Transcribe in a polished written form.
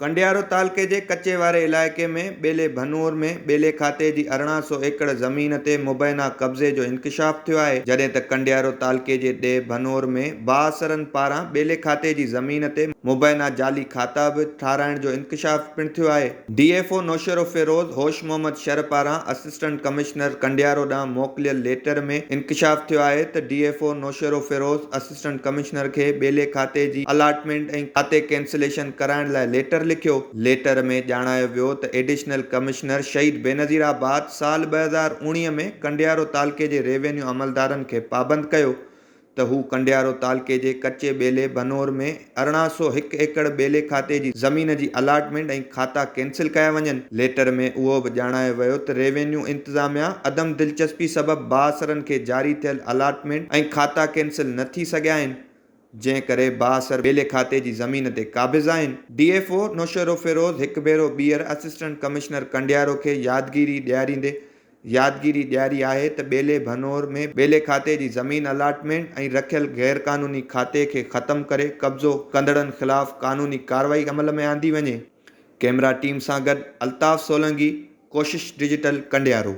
ڪنڊيارو تعلقي جي ڪچي واري علائقي ۾ ٻيلي ڀنور ۾ ٻيلي کاتي جي 1800 ايڪڙ زمين تي مبينا قبضي جو انڪشاف ٿيو آهي، جڏهن ته ڪنڊيارو تعلقي جي ڏيهه ڀنور ۾ بااثرن پاران ٻيلي کاتي جي زمين تي مبينا جعلي کاتا به ٺاهرائڻ جو انڪشاف پڻ ٿيو آهي. D F O Naushahro Feroze Hosh Muhammad Shar پاران اسسٽنٽ ڪمشنر ڪنڊيارو ڏانهن موڪليل ليٽر ۾ انڪشاف ٿيو آهي ته D F O Naushahro Feroze assistant commissioner کي ٻيلي کاتي جي الاٽمينٽ ۽ کاتي ڪينسليشن ڪرائڻ لاء ليٽر لکيو. ليٽر ۾ ڄاڻايو ويو ته ايڊيشنل ڪمشنر شهيد بينظير آباد سال 2019 ۾ ڪنڊيارو تعلقي جي ريونيو عملدارن کي پابند ڪيو ته هو ڪنڊيارو تعلقي جي ڪچي ٻيلي بنور ۾ 1801 ايڪڙ ٻيلي کاتي جي زمين جي الاٽمينٽ ۽ کاتا ڪينسل ڪيا وڃن. ليٽر ۾ اهو به ڄاڻايو ويو ته ريونيو انتظاميا عدم دلچسپي سبب بااثرن کي جاري ٿيل الاٽمينٽ ۽ کاتا ڪينسل نه ٿي سگهيا آهن، جنهن ڪري بااثر ٻيلي کاتي جي زمين تي قابض آهن. ڊي ايف او نوشهروفيروز هڪ ڀيرو ٻيهر اسسٽنٽ ڪمشنر ڪنڊيارو کي يادگيري ڏياريندي يادگيري ڏياري آهي ته ٻيلي ڀنور ۾ ٻيلي کاتي جي زمين الاٽمينٽ ۽ رکيل غيرقانوني کاتي کي ختم ڪري قبضو ڪندڙن خلاف قانوني ڪارروائي عمل ۾ آندي وڃي. ڪئميرا ٽيم سان گڏ الطاف سولنگي، ڪوشش ڊجيٽل، ڪنڊيارو.